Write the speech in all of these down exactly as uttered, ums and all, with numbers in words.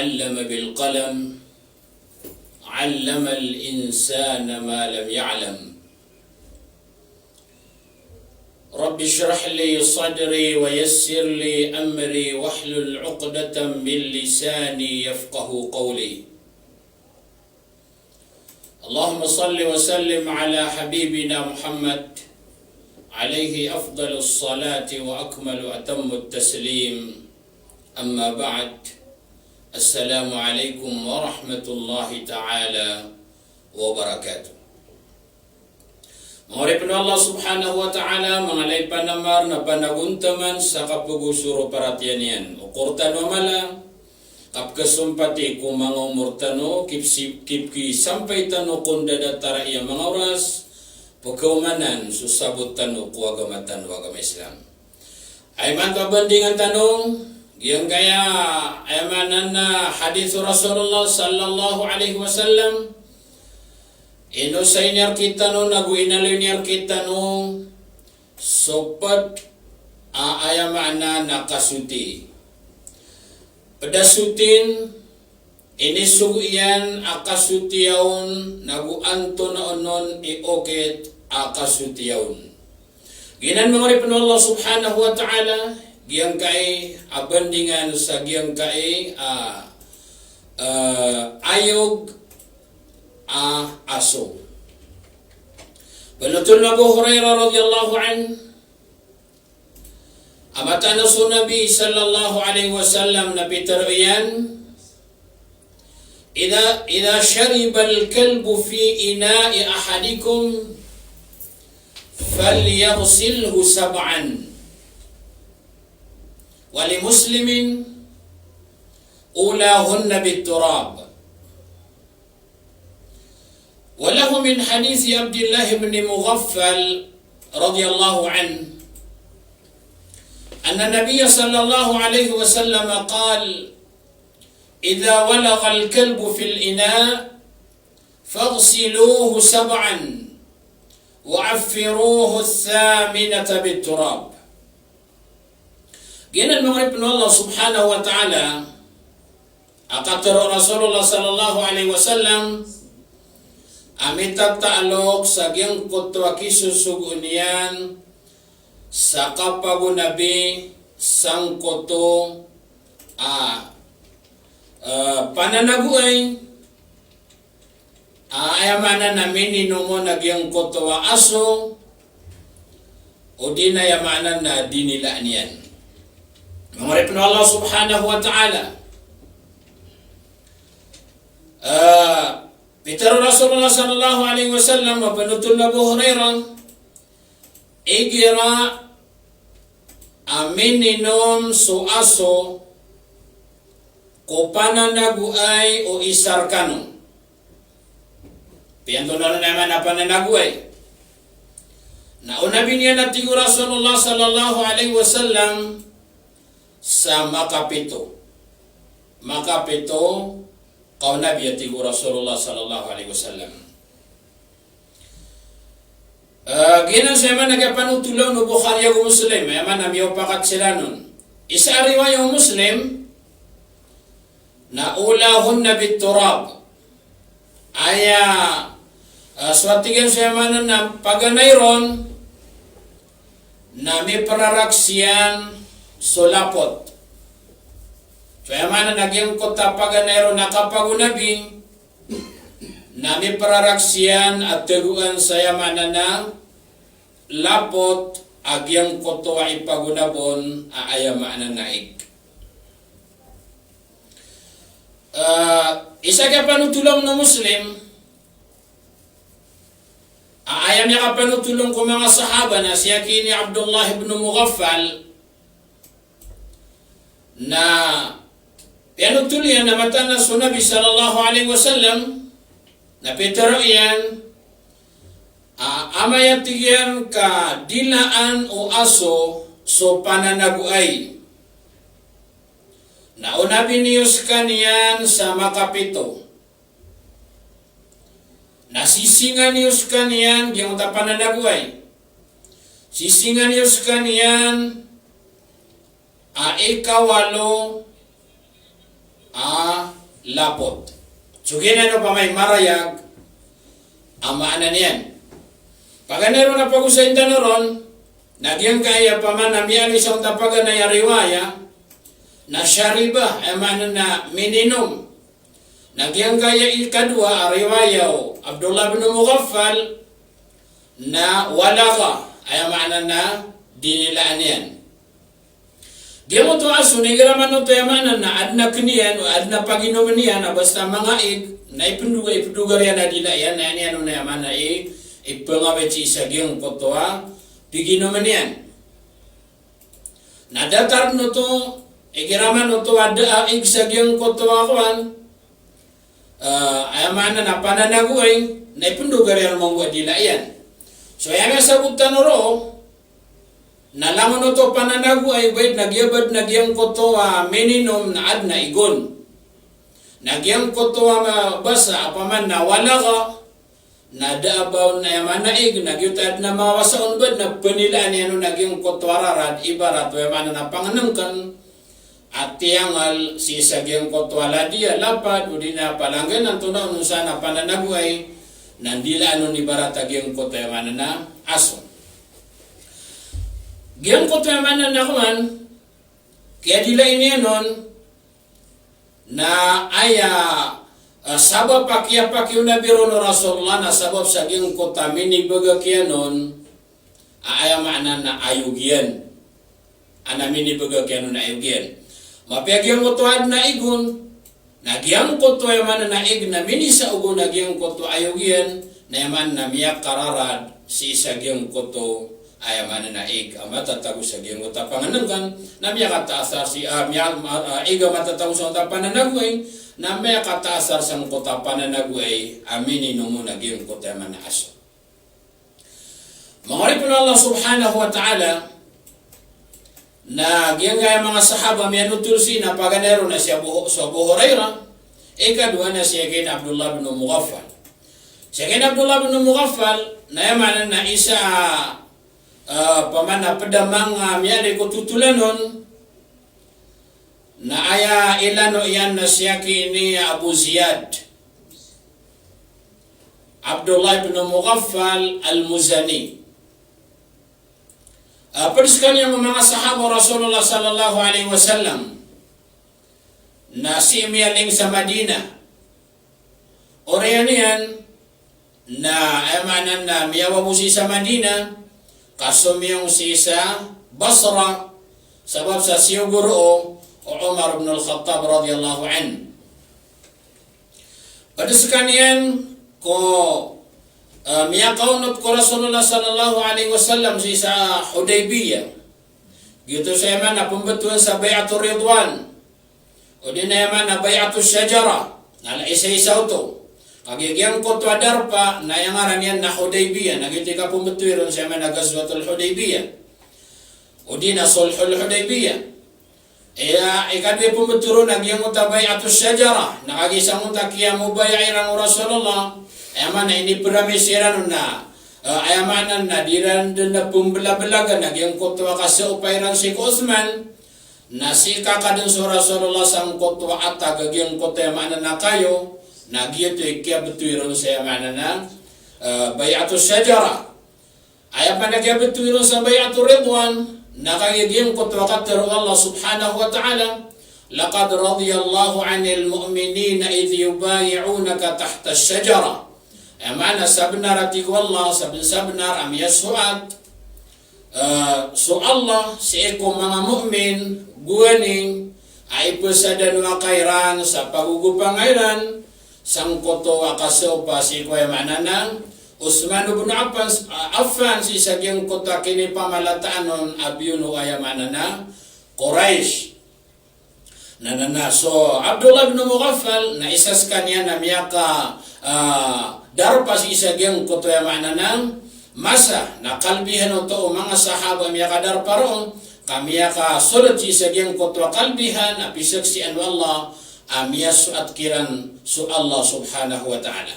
علم بالقلم، علم الإنسان ما لم يعلم. رب اشرح لي صدري ويسر لي أمري واحلل عقدة من لساني يفقهوا قولي. اللهم صل وسلم على حبيبنا محمد عليه أفضل الصلاة وأكمل وأتم التسليم. أما بعد. السلام عليكم ورحمة الله تعالى وبركاته. Manga oripn o Allah subhanahu wa ta'ala, manga lay panamar na panagontaman sa kapagosoro paratiyaya niyan. Okor tano a mala, kapkasompati ko manga omor tano, kipsi-, kipkisampay tano ko ndadatara iya manga oras, pkaomanan so sabot tano ko agama tano, agama Islam. Aya maana a bandingan tano, giyangkaya, aya maana na hadith o Rasulullah sallallahu alaihi wasallam, inosay niyan rktano, nago inaloy niyan rktano, so pd a aya maana na kasoti. Pd a sotin, inisogo iyan a kasotiya on, nago antonaa on i okit a kasotiya on. Giyanan manga oripn o Allah subhanahu wa ta'ala, giyangkai a bandingan sa giyangkai a, a, ayog a aso. Panothol o Abu Hurairah radhiyallahu anhu, a mataan a so Nabi sallallahu alaihi wasallam na pitharo iyan, "Idha, idha sharibal kalbu fi ina'i ahadikum, falyaghsilhu sab'an." Wa li Muslimin, "Ulahunna bit turab." وله من حديث عبد الله بن مغفل رضي الله عنه أن النبي صلى الله عليه وسلم قال: إذا ولغ الكلب في الإناء فاغسلوه سبعا وعفروه الثامنة بالتراب. Giyanan manga oripn o Allah subhanahu wa ta'ala, a katharo o Rasulullah sallallahu alaihi wasallam, a mitataaloy sa giyangkoto a kisosogoon iyan sa kapagonabi sangkoto a, a, pananagoay, a, aya maana na mininom on a giyangkoto a aso, odi na aya maana na dinilaan iyan. Manga oripn o Allah subhanahu wa ta'ala. A, pitharo o Rasulullah sallallahu alaihi wasallam, a panothol o Abu Hurairah, igira a mininom so aso ko pananagoay o isa rkano. Piyantonan on aya maana a pananagoay. Na o Nabi niyan a tig o Rasulullah sallallahu alaihi wasallam sa makapito. Makapito ka o Nabi a tig o Rasulullah sallallahu alaihi wasallam. A, giyanan so aya maana a kiyapanothol on o Bukhari ago Muslim, aya maana a miyaopakat siran on. Isa a riwaya o Muslim, na ulahunna bit turab. Aya, a, so a tig iyan so aya maana na paganay ron, na miprarags iyan so lapot. So aya maana na giyangkoto a paganay ron a kapagonabi, na miprarags iyan a tagoan sa aya maana na lapot a giyangkoto a ipagonab on a aya maana na ig. A, isa a kiyapanothol on o Muslim, a, aya miyakapanothol on ko manga sahaba na si aki ini Abdullah ibn Mughaffal, na piyanothol iyan a mataan a so Nabi sallallahu alaihi wasallam na pitharo iyan a, amay a tig iyan ka dilaan o aso so pananagoay, na o Nabi niyo skaniyan sa makapito. Na sisingan iyo skaniyan giyangkoto a pananagoay. Sisingan iyo skaniyan a ikawalo a lapot. So giyanan opama i marayag a maana niyan. Paganay ron a pagosayin tano ron, na giyangkaya opama na miyaaloy sa onta paganay a riwaya, na shariba, aya maana na mininom. Na giyangkaya ikadowa a riwaya o Abdullah bin Mughaffal, na walagha, aya maana na dinilaan iyan. Giyangkoto a aso na igira man oto aya maana na adn a kn iyan, adn a paginomn iyan, a basta manga ig, na ipndoga, ipndogar iyan a dila iyan, na aya niyan on aya maana i, ipngawit sii sa giyangkoto a piginomn iyan. Na datar dn oto, igira man oto a da a ig sa giyangkoto a kowan, eh, aya maana na pananagoay, na ipndogar iyan mambo a dila iyan. So aya miyasabot tano roo, na langon oto pananagoay, ba adn a giya, ba adn a giyangkoto a mininom na adn a ig on. Na giyangkoto a ma-, basa, opama na walagha, na da a ba on aya maana ig, na giyoto a adn a mawasa on, ba adn a pnilaan iyan on a giyangkoto a rarad, ibarat o aya maana na pangnngkn a tiyangal sii sa giyangkoto a ladi a lapad, odi na palanggan antonaa on sa na pananagoay, na ndilaan on ibarat a giyangkoto aya maana na aso. Giyangkoto aya maana na kowan, kiyadilai niyan on, na aya, eh, sabap a kiyapakiya o Nabi ron o Rasulullah na sabap sa giyangkoto a minibagak iyan on, a aya maana na ayog iyan. Ana minibagak iyan on a ayog iyan. Mapiya giyangkoto a adn a ig on, na giyangkoto aya maana na ig na minisaog on a giyangkoto a ayog iyan, na aya maana na miyakararad sii sa giyangkoto aya maana na ig a matatago sa giyangkoto a pangnngkn, na miyakataasar sii, ah, miya-, ah, ah, ig a matatago sa giyangkoto a pananagoay, na miyakataasar sa giyangkoto a pananagoay a mininom on a giyangkoto aya maana na aso. Manga oripn o Allah subhanahu wa ta'ala, na giyangkaya manga sahaba a miyanothol sii na paganay ron na si Abu, so Abu Hurairah, ikadowa na si Sayyidina Abdullah bin Mughaffal. Si Sayyidina Abdullah bin Mughaffal, na aya maana na isa, ah, opama na pd a manga, ah, miyaaloy ko thotolan on, na aya ilano iyan na si aki ini Abu Ziyad, Abdullah bin Mughaffal Al-Muzani. Ah, pd skaniyan ko manga sahaba o Rasulullah sallallahu alaihi wasallam na sii miyaling sa Madinah. Oriyan iyan na, aya maana na miyawa bo sii sa Madinah, ka somiyong sii sa Basra, sabap sa siyogo roo o Umar ibn al-Khattab radiyallahu anhu. Pd skaniyan ko, eh, miyakaonot ko Rasulullah sallallahu alaihi wasallam sii sa Hudaybiyah. Giyoto sa aya maana pmbtowan sa Bay'atur Ridwan. Odi na aya maana Bay'atus Shajarah. Na isa-isa oto. Kagiya giyangkoto a darpa, na aya ngaran iyan na Hudaybiyah. Na giyoto i kapmbtowi ron sa aya maana Ghazwatul Hudaybiyah. Odi na Sulhul Hudaybiyah. Aya ikadowa i pmbtowi ron na giyangkoto a Bay'atus Shajarah. Na kagiya sangoto a kiyamubaya iran o Rasulullah. Aya maana inipromise iran on na, eh, aya maana na di iran dn pmblablagan a giyangkoto a kasaopa iran sii ko Uthman. Na sii ka kadn so Rasulullah sangkoto a atag a giyangkoto aya maana na kayo, na giyoto i kiyabtowi ron sa aya maana na, eh, Bay'atus Shajarah. Aya pn a kiyabtowi ron sa Bay'atur Ridwan, na kagiya giyangkoto a katharo o Allah subhanahu wa ta'ala, "Laqad radiyallahu 'anil mu'minina idh yubayi'unaka tahtash shajarah." Aya maana sabnar a tig o Allah, sabn-, sabnar a miyasoat, eh, so Allah sii ko manga mu'min, gowani a ipsadan o aka iran sa pagogopanga iran sangkoto a kasaopa sii ko aya maana na Uthman ibn Affan, Affan sii sa giyangkoto a kinipamalataan on a biyono o aya maana na Quraysh. Na, na, na, so Abdullah bin Mughaffal, na isa skaniyan a miyaka, ah, darpa sii sa giyangkoto aya maana na masa, na kalbihan oto o manga sahaba a miyakadarpa roo, ka miyakasold sii sa giyangkoto a kalbihan a pizaksian o Allah a miyasoat kiran so Allah subhanahu wa ta'ala.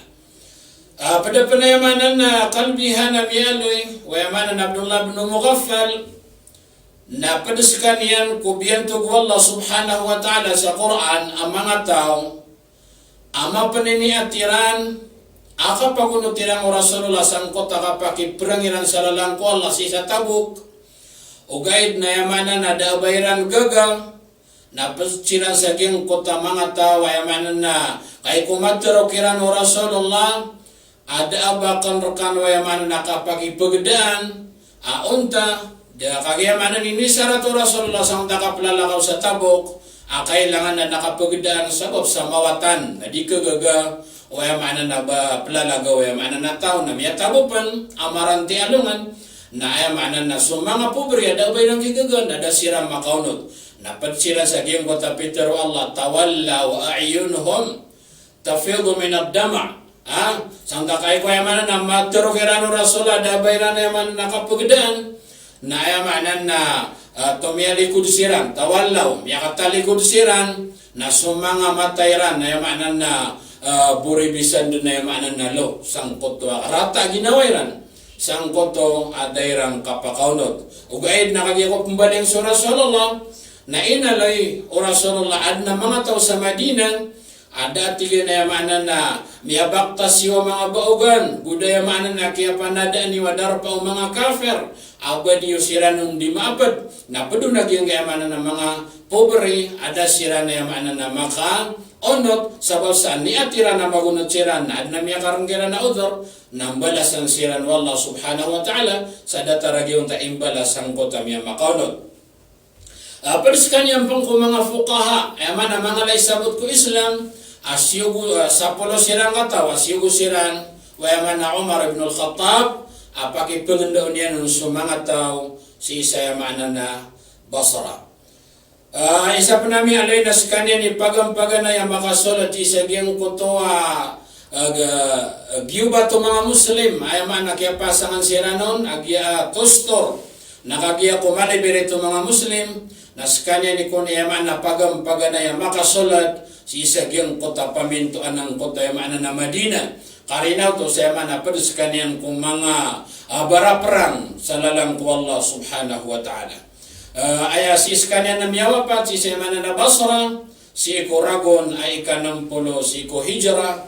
Ah, pd a pn aya maana na kalbihan a miyaaloy o aya maana na Abdullah bin Mughaffal, na pd skaniyan ko biyantog o Allah subhanahu wa ta'ala sa Qur'an a manga taw a mapenini a tiran a kapagonot iran o Rasulullah sangkoto a kapakiperang iran sa lalan ko Allah sii sa Tabuk. Ogaid na aya maana na da a ba iran gaga, na ped siran sa giyangkoto a manga taw a aya maana na kagiya ko matero kiran o Rasulullah, a da a ba ken rekan o aya maana na kapakipegedaan a onta, da kagiya aya maana na inisarat o Rasulullah sangkoto a kaplalakaw sa Tabuk a kailangan na kapegedaan sabap sa mawatan, na di kegaga o aya maana na ba pelalagaw o aya maana na taw na miyatabopen a maranti alongan. Na aya maana na so manga pobri a da a ba iran kigaga na da siran makaonot. Na ped siran sa giyangkoto a pitero o Allah, tawallaw wa a'yunuhum tafidu minad dama'. Ha? Sangkoto a kagiya ko aya maana na matero kiran o Rasul a da a ba iran aya maana na kapegedaan. Na aya maana na, ah, tomiyalikod siran, tawallaw, miyakatalikod siran, na so manga mata iran, na aya maana na, ah, boribisan den aya maana na lo, sangkoto a rata a ginawa iran, sangkoto a da iran kapakaonot. Ogaid na kagiya ko pembaling so Rasulullah, na inaloy o Rasulullah, aden a manga taw sa Madinah, a da a tig iyan aya maana na miyabaktas iyo a manga baogan, go da aya maana na kiyapanadaan iyo a darpa o manga kafir, a ba niyo siran on di maaped, na ped on a giyangkai aya maana na manga pobri, a da siran aya maana na makaonot, sabap sa niyat iran a magonot siran, na aden a miyakareng kiran a odor, na mbalasan siran o Allah subhanahu wa ta'ala, sa datar a giyonta a imbalas sangkoto a miyamakaonot. Ah, ped sekaniyan pen ko manga fuqaha, aya maana manga lay sabot ko Islam, a siyogo, ah, sapolo siran kataw, a siyogo siran o aya maana Umar ibn al-Khattab, a pakipengendaon iyan on so manga taw sii sa aya maana na Basra. Ah, isa pen a miyaaloy na sekaniyan i pagampaganay a makasolat sii sa giyangkoto a, ah, ga-, ah, giyobat o manga Muslim, aya maana kiyapasangan siran on a giya, ah, tostor. Na kagiya ko malibirit o manga Muslim, na sekaniyan i kon aya maana pagampaganay a makasolat sii sa giyangkoto a pamintoan angkoto aya maana na Madinah. Karina oto sa aya maana ped sekaniyan ko manga, ah, baraperang sa lalan ko Allah subhanahu wa ta'ala. Ah, aya sii sekaniyan a miyawapat sii sa aya maana na Basra, sii ko ragon a ika-nem polo sii ko hijrah,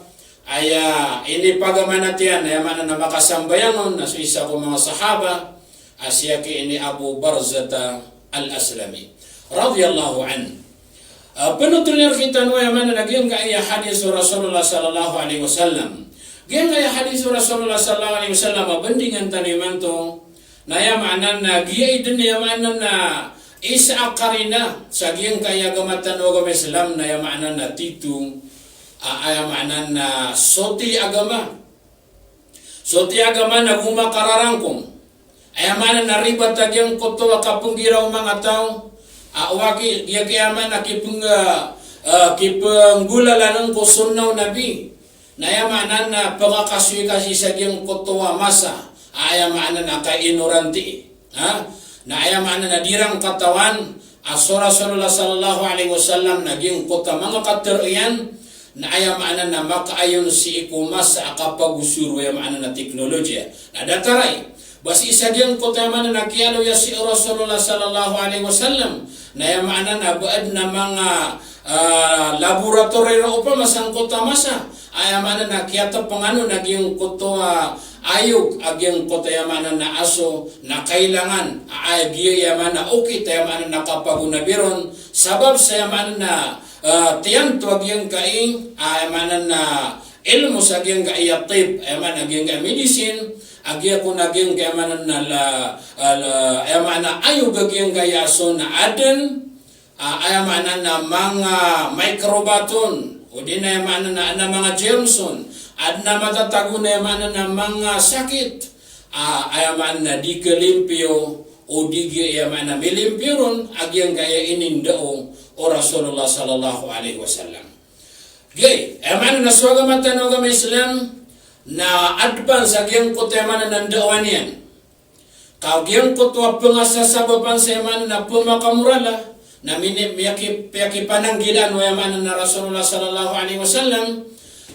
aya inipagamanat iyan, aya maana na makasambayang on, na so isa ko manga sahaba, a siyaki ini Abu Barzata al-Aslami, radiyallahu anhu. Ah, penothol iyan rektano aya maana na giyangkai a hadis o Rasulullah sallallahu alaihi wasallam. Giyangkai a hadis o Rasulullah sallallahu alaihi wasallam a bandingan tano imanto, na aya maana na giya i den aya maana na isa a karina sa giyangkai a agama tano a agama Islam, na aya maana na tito a, aya maana na soti agama. Soti agama na go makararangkom. Aya maana na ribat a giyangkoto a kapenggira o manga taw a owaki, giya ki aya maana kipeng-, ah, ah, kipenggolalan ko sunnah o Nabi. Na aya maana na pekakasoy ka sii sa giyangkoto a masa a aya maana na kainoranti. Ha? Na aya maana na di iran katawan a so Rasulullah sallallahu alaihi wasallam na giyangkoto a manga katero iyan, na aya maana na makaayon sii ko masa a kapagosor o aya maana na teknolohiya. Na datar a ba sii sa giyangkoto aya maana na kiyaaloya sii o Rasulullah sallallahu alaihi wasallam, na aya maana na ba aden a manga, ah, laboratory roo opama sangkoto a masa, aya maana na kiyatapengan on a giyangkoto a ayog a giyangkoto aya maana na aso, na kailangan a, a giya aya maana okit aya maana na kapagonabi ron, sabap sa aya maana na, ah, tiyanto a giyangkai, aya maana na ilmo sa giyangkai a tib, aya maana giyangkai a medicine, a giya kon a giyangkai aya maana na la, ah, la, aya maana ayog a giyangkai a aso na aden, ah, aya maana na manga microbe on, odi na aya maana na, na manga germs on, aden a matatago na aya maana na manga sakit, ah, aya maana na di kalimpiyo, odi giya aya maana milimpio ron a giyangkai a inindao o Rasulullah sallallahu alaihi wasallam. Giya, aya maana na so agama tano a agama Islam na advance a giyangkoto aya maana na ndao niyan. Ka giyangkoto a pengasasabapan sa aya maana na pemakamorala, na mini-, miyaki-, piyakipananggilaan o aya maana na Rasulullah sallallahu alaihi wasallam,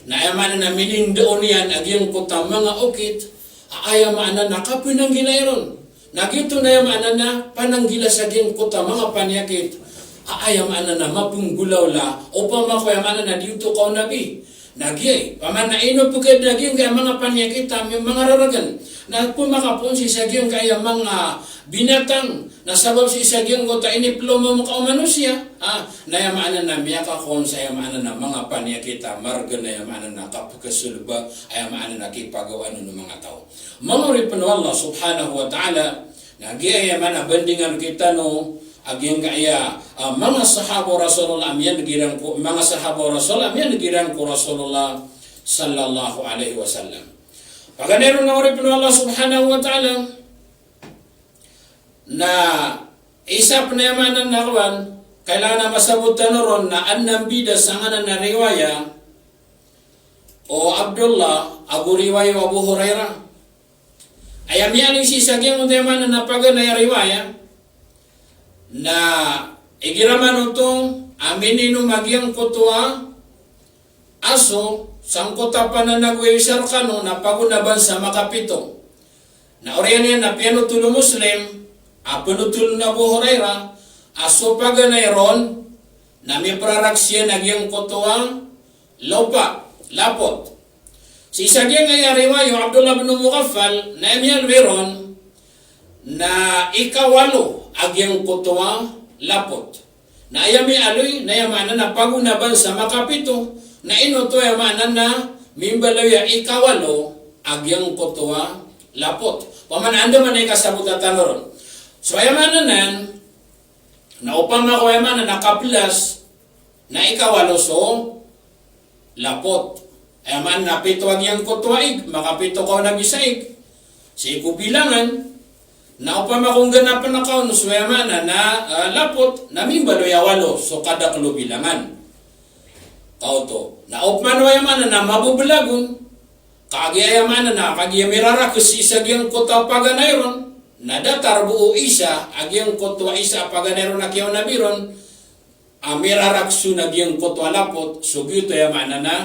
na aya maana na minindao niyan a giyangkoto a manga okit, a aya maana na kapenanggilai ron. Na giyoto na aya maana na pananggila sa giyangkoto a manga paniyakit a aya maana na mapenggolawla, opama ko aya maana na di oto kaonabi. Na giya, pamana ino pegad na giyangkaya manga paniyakit a manga raragan. Na pemakapoon sii sa giyangkaya manga binatang, na sabap sii sa giyangkoto a inipelomamaka o manosiya. Ah, na aya maana na miyakakoon sa aya maana na manga paniyakit a maregen, aya maana na kapekesolba, aya maana na kipagawaan o manga taw. Manga oripen o Allah subhanahu wa ta'ala, na giya aya maana bandingan kitano a giyangkaya, ah, manga sahaba o Rasulullah a miyaneg iran ko, manga sahaba o Rasul a miyaneg iran ko Rasulullah sallallahu alaihi wasallam. Paganay ron, manga oripen o Allah subhanahu wa ta'ala, na isa pen aya maana na kowan, kailangan a masabot tano ron na adn a mbida sangkanan a riwaya o Abdullah ago riwaya o Abu Hurairah. Aya miyaaloy sii sa giyangkoto aya maana na paganay a riwaya, na igira man oto a mininom a giyangkoto a aso sangkoto a pananagoyawis a rekano na pagonaban sa makapito. Na oriyan iyan na piyanothol o Muslim a penothol o Abu Hurairah a so paganay ron na miperarags iyan a giyangkoto a lopa, lapot. Sii sa giyangkaya riwaya o Abdullah bin Mughaffal, na aya miyaaloy ron na ikawalo a giyangkoto a lapot. Na aya miyaaloy na aya maana na pagonaban sa makapito, na ino oto aya maana na mimbaloy a ikawalo a giyangkoto a lapot. Pamana andamanaya i kasabota tano ron. So aya maana nan, na opama ko aya maana na kapelas na ikawalo so lapot. Aya maana na pito a giyangkoto a ig, makapito ka o Nabi sa ig. Sii ko bilangan, na opama ko ngganapen ka on so aya maana na, ah, lapot, na mimbaloy a walo so kadakel o bilangan. Kaoto. Na opama o aya maana na mabebelag on, kagiya aya maana na, kagiya mirarakes sii sa giyangkoto a paganay ron, na datar bo o isa a giyangkoto a isa a paganay ron a kiyaona bi ron, a mirarakes on a giyangkoto a lapot, so giyoto aya maana na,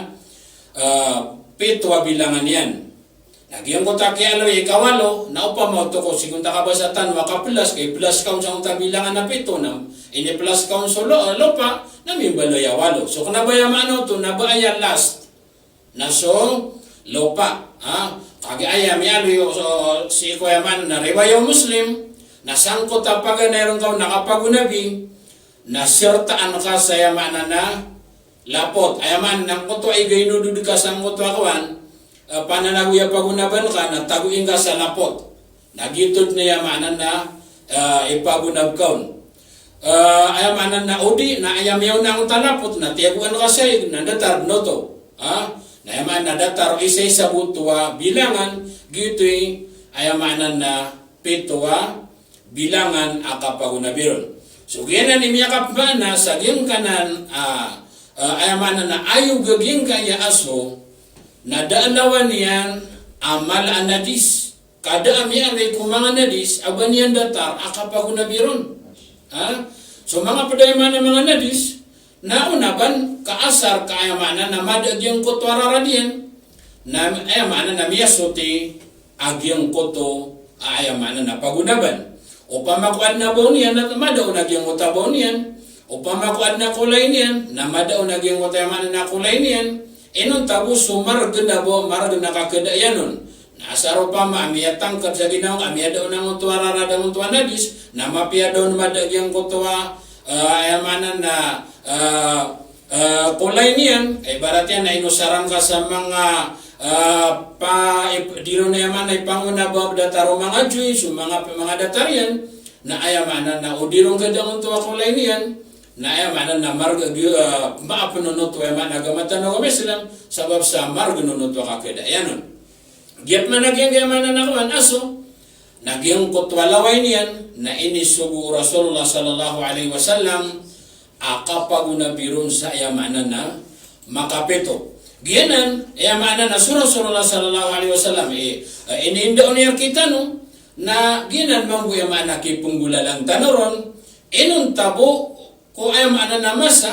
ah, pito a bilangan iyan. Na giyangkoto a kiyaaloy a ikawalo, na opama oto ko sii ko onta kabasa tano a kapelas, ka ipelas ka on sangkoto a bilangan a pito, na inipelas ka on so lo-, lopa, na mimbaloy a walo. So kena ba aya maana oto, na ba aya last na so lopa, ha? Kagiya aya miyaaloy o, so, sii ko aya maana na riwaya o Muslim, na sangkoto a paganay ron ka on na kapagonabi, na sertaan ka sa aya maana na lapot. Aya maana na angkoto a ig a inodod ka sangkoto a kowan, eh, pananagoy a pagonaban ka, na tagoin ka sa lapot. Na giyoto den aya maana na, eh, ipagonab ka on. Eh, aya maana na odi, na aya miyaona angkoto a lapot, na tiyagoan ka sa ig, na datar den oto. Ha? Na aya maana na datar o isa-isa bo oto a bilangan, giyoto i aya maana na pito a bilangan a kapagonabi ron. So giyanan i miyakapmaana sa giyangkanan a, a, aya maana na ayog a giyangkaya aso, na da a lawan iyan a mala a nadis. Ka da a miyaaloy ko manga nadis a ba niyan datar a kapagonabi ron. Ha? So manga ped aya maana manga nadis, na o na ban kaasar ka aya maana na mada a giyangkoto a rarad iyan, na aya maana na miyasoti a giyangkoto a aya maana na pagonaban. Opama ko aden a baw niyan na mada on a giyangkoto a baw niyan. Opama ko aden a kolay niyan na mada on a giyangkoto a aya maana na kolay niyan. Inonta bo so maregen a baw, maregen a kakeda iyan on. Na asar opama a miyatangked sa ginawa ngka a miyada on angkoto a rarad angkoto a nadis, na mapiya da on mada a giyangkoto a, eh, aya maana na, eh, eh, kolay niyan, ibarat iyan na inosaran ka sa manga, eh, pa, ip-, di ron aya maana ipangonaba o datar o manga joy, so manga, manga datar iyan, na aya maana na o di ron keda angkoto a kolay niyan, na aya maana na mareg, eh, maap on oto aya maana a agama tano a agama Islam, sabap sa maregen on oto a kakeda iyan on. Giya pman a giyangkaya maana na kowan, aso, na giyangkoto a laway niyan, na inisogo o Rasulullah sallallahu alaihi wasallam a kapagonabi ron sa aya maana na makapito. Giyanan, aya maana na so Rasulullah sallallahu alaihi wasallam, eh, eh, iniinda on iyan rekitano, na giyanan mambo aya maana a kipenggolalan tano ron, inonta bo ko aya maana na masa,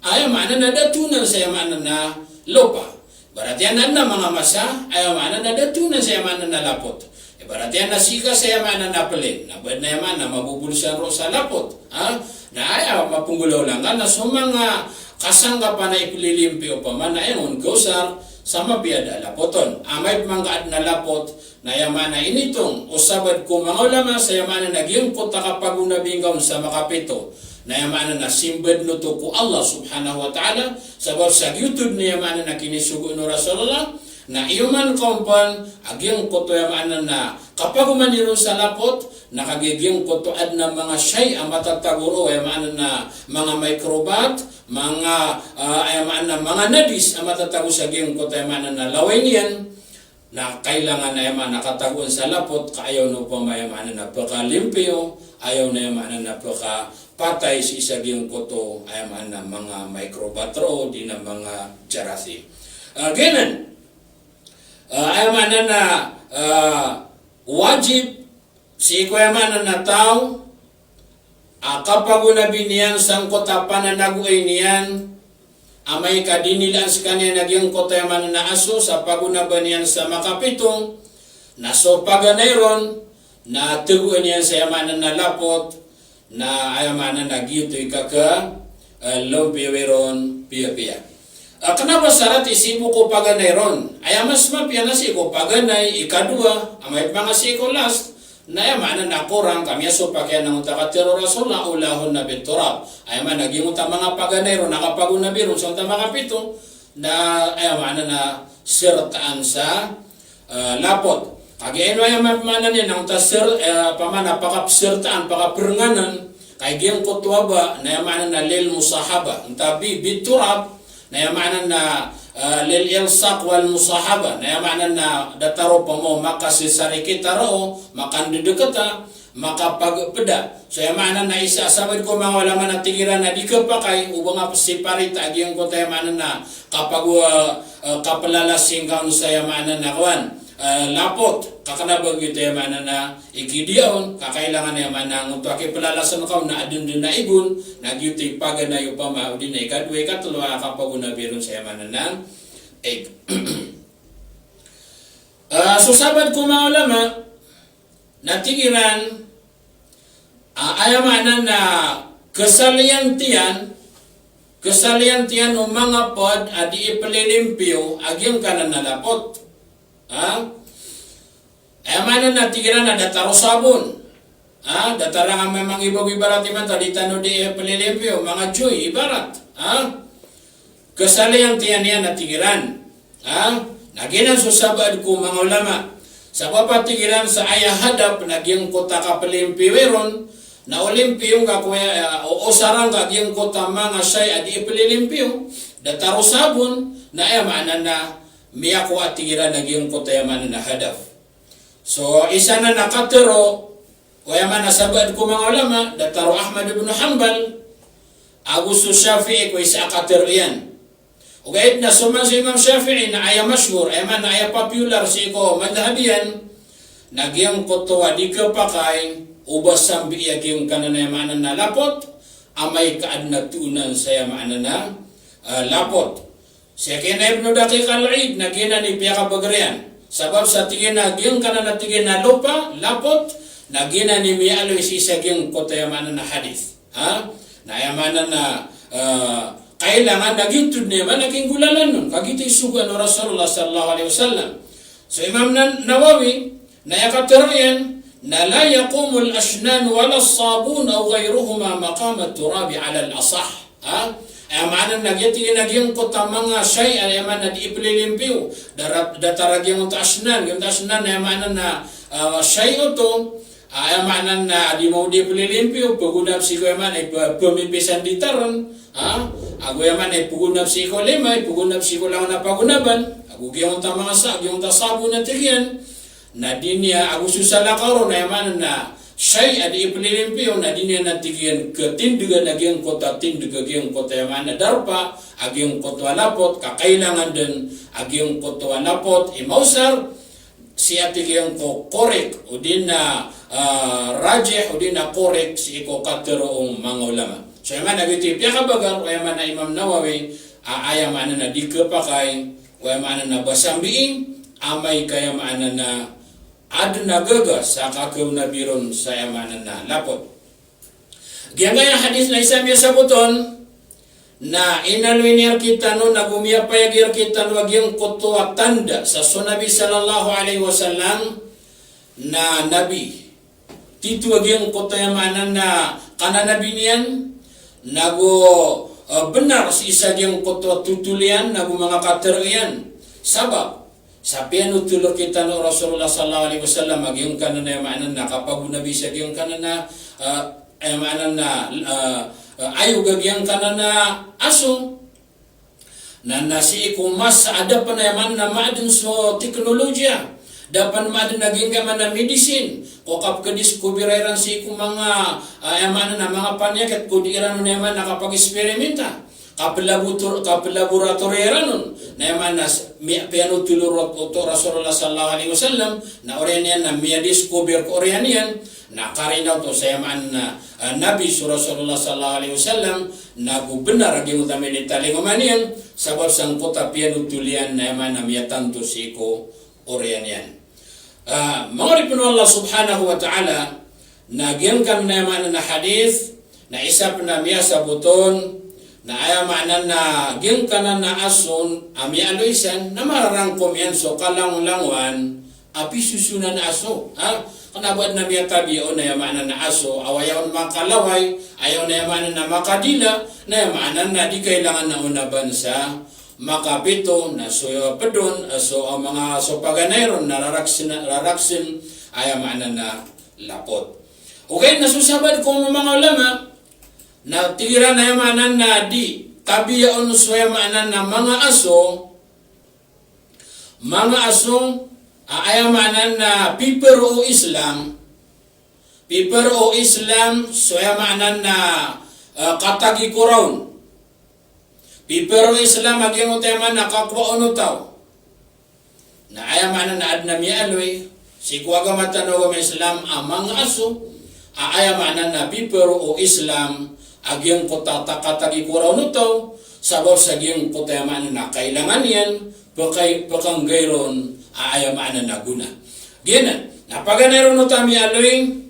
aya maana na da tonan sa aya maana na lopa. Ibarat iyan na manga masa, aya maana na da tonan sa aya maana na lapot. Ibarat iyan na sii ka sa aya maana na plane, na ba den aya maana mabobolosan roo sa lapot. Ha? Na aya mapenggolaolan ka na so manga kasangkapan a iplilimpio opama na aya on kaosar sa mapiya a da a lapot on. Amay pman ka adn a lapot, na aya maana initong o sabaad ko manga ulama sa aya maana na giyangkoto a kapagonabi ngka on sa makapito, na aya maana na simbadn oto ko Allah subhanahu wa ta'ala, sabap sa giyoto dn aya maana na kinisogo o Rasulullah, na iyoman ka on pn a giyangkoto aya maana na kapagoman iron sa lapot, na kagiya giyangkoto adn a manga shay a matatago roo, aya maana na manga mikrobat, manga, ah, aya maana na manga najis a matatago sa giyangkoto aya maana na laway niyan, na kailangan aya maana na katagoan sa lapot, ka aya on opama aya maana na pkalimpio, aya on aya maana na pkapatay sii sa giyangkoto aya maana na manga mikrobat roo, odi na manga jarathim. Ah, giyanan, ah, aya maana na, ah, wajib sii ko aya maana na taw a kapagonabi niyan sangkoto a pananagoay niyan, amay ka dinilaan skaniyan a giyangkoto aya maana na aso sa pagonaba niyan sa makapito, na so paganay ron na tagoan iyan sa aya maana na lapot, na aya maana na giyoto i kaka, eh, lompiyo iron piyapiya. Ah, kna ba sarat i sii bo ko paganay ron? Aya mas mapiya na sii ko paganay ikadowa, amay pman ka sii ko last, na aya maana na korang ka miyasopak iyan angkoto a katharo o Rasulullah, ulahunna bitturab. Aya maana giyangkoto a manga paganay ron a kapagonabi ron sangkoto a makapito, na aya maana na sertaan sa eh, lapot. Kagiya ino aya ma-, maana niyan angkoto a ser-, eh, opama na pakapsertaan, pakaperenganan, ka giyangkoto a ba, na aya maana na lil musahaba. Angkoto a bi, bitturab, na aya maana na, eh, lil ilsaq wal musahaba. Na aya maana na datar opama o makasisarikita roo, makandedeketa, makapagpeda. So aya maana na isa a sabaad ko manga ulama na tig iran a di kapakay o ba nga psiparita a giyangkoto aya maana na kapag-, eh, eh, kapelalas ingka on sa aya maana na kowan, eh, lapot. Ka kna ba giyoto aya maana na ikidiya on, ka kailangan aya maana na angkoto a kipelalasan ka on na aden den a igon, na giyoto i paganay opama, odi na ikadowa, ikatelo a kapagonabi ron sa aya maana na ig. Eh, so sabaad ko manga ulama, na tig iran, a, aya maana na kesaliyan tiyan, kesaliyan tiyan o manga ped a di ipelilimpiyo a giyangkanan a lapot. Ha? Aya maana na tig iran a datar o sabon. Ha? Datar a nga memang ibarat ibarat imanto a di tano di ipelilimpiyo, manga joy ibarat. Ha? Kesaliyan tiyan iyan a tig iran. Ha? Na giyanan so sabaad ko manga ulama. Sabap a tig iran sa aya hadaf na giyangkoto a kapelimpiyo iron, na o limpiyo ngka ko aya, o, osara ngka giyangkoto a manga shay a di ipelilimpiyo, datar o sabon, na aya maana na miyakowa a tig iran a giyangkoto aya maana na hadaf. So, isa nan a katharo o aya maana sabaad ko manga ulama, datar o Ahmad ibn Hanbal, ago so Shafi'i ko isa a katharo iyan. Ogaid na so man so Imam Shafi'i na aya mashhur, aya maana aya popular sii ko madhhab iyan, na giyangkoto a di kapakay o ba sambii a giyangkanan a aya maana na lapot, amay ka aden a toonan sa aya maana na, eh, lapot. Sii kena Ibnu Daqiq al-Eid, na giyanan i piyakabagr iyan. Sabap sa tig iyan a giyangkanan a tig iyan a lopa, lapot, na giyanan i miyaaloy sii sa giyangkoto aya maana na hadith. Ha? Na aya maana na, eh, kailangan na giyoto dn aya maana kinggolalan on. Ka giyoto i sogoan o Rasulullah sallallahu alaihi wasallam. So Imam Nan-, Nawawi, na aya katharo iyan, na la yaqumul ashnan wala sabun aw ghayruhuma maqama turabi ala al-asah. Ha? Aya maana na giya tig iyan a giyangkoto a manga shay, aya maana di ipelilimpiyo, dara-, datar a giyangkoto a ashnan, giyangkoto a ashnan, aya maana na, ah, shay oto, aya maana na di mambo di ipelilimpiyo, pagonab sii ko aya maana, ipa-, pemipisan di taren, ha? Ago aya maana, ipagonab sii ko lima, ipagonab sii ko langon a pagonaban, ago giyangkoto a manga sa-, giyangkoto a sabon a tig iyan, na di niyan, ago so salakaw ron, aya maana na shay a di ipelilimpiyo, na di niyan a tig iyan ketindegan a giyangkoto a tindeg a giyangkoto aya maana darpa a giyangkoto a lapot, ka kailangan den a giyangkoto a lapot i maosar sii a tig iyan ko korek, odi na, ah, rajih, odi na korek sii ko katharo o manga ulama. So aya maana giyoto i piyakabagar o aya maana Imam Nawawi, a, aya maana na di kapakay, o aya maana na ba sambii, amay ka aya maana na aden a gaga sa kakaonabi ron sa aya maana na lapot. Giyangkaya hadith na isa miyasabot on, Na inaloy niyan rkitano, nago miyapayag iyan rkitano a giyangkoto a tanda sa so Nabi sallallahu alaihi wasallam na nabi. Tito a giyangkoto, aya maana na, kananabi niyan, nago, eh, bnar sii sa giyangkoto a totol iyan, nago manga katharo iyan. Sabap sa piyanotol rkitano o Rasulullah sallallahu alaihi wasallam a giyangkanan a, aya maana na, kapagonabi sa giyangkanan a, eh, aya maana na, eh, eh, ayog a giyangkanan a aso. Na, na sii ko masa a da pn, aya maana na, maadn so teknolojiya, da pn maadn a giyangkai a, aya maana na, medisin ko kapkdiskuber iran sii ko manga, eh, aya maana na, manga paniyakit ko di iran on, aya maana na, kapag-eksperimenta. Kaplabotor-, kaplaboratoryo iran on. Na aya maana na s-, mi-, piyanotol o Ra-, oto o Rasulullah sallallahu alaihi wasallam, na oriyan iyan na miyadiskuber ko oriyan iyan, na karina oto sa, aya maana na, eh, nabi so Rasulullah sallallahu alaihi wasallam, nago bnar a giyangkoto a minitalingoma niyan, sabap sangkoto a piyanotol iyan na, aya maana na, miyatanto sii ko oriyan iyan. Ah, manga oripn o Allah subhanahu wa ta'ala, na giyangkanan a, aya maana na, hadith, na isa pn a miyasabot on, na aya maana na giyangkanan a aso a miyaaloy san, na mararangkom iyan so kalangolangowan a pisosonan a aso, ha? Kna ba adn a miyatabiya on, aya maana na, aso a aya on makalaway, aya on, aya maana na, makadila, na aya maana na, di kailangan na on a ba sa makapito, na so pd on, eh, so, eh, manga so paganay ron na raraksn, raraksn, aya maana na, lapot. Ogaid na so sabaad ko manga ulama, na tig iran a, aya maana na, di tabiya on so, aya maana na, manga aso, manga aso a, aya maana na, piparo o Islam, piparo o Islam so, aya maana na, eh, katagikoraon. Piparo o Islam a giyangkoto, aya maana na, kakowa on o taw. Na aya maana na adn a miyaaloy sii ko agama tano a agama Islam a manga aso a, aya maana na, piparo o Islam a giyangkoto a katagikoraon o taw, sabap sa giyangkoto, aya maana na, kailangan iyan pkay-, pkanggai ron a, aya maana na, gona. Giyanan, na paganay ron oto a miyaaloy,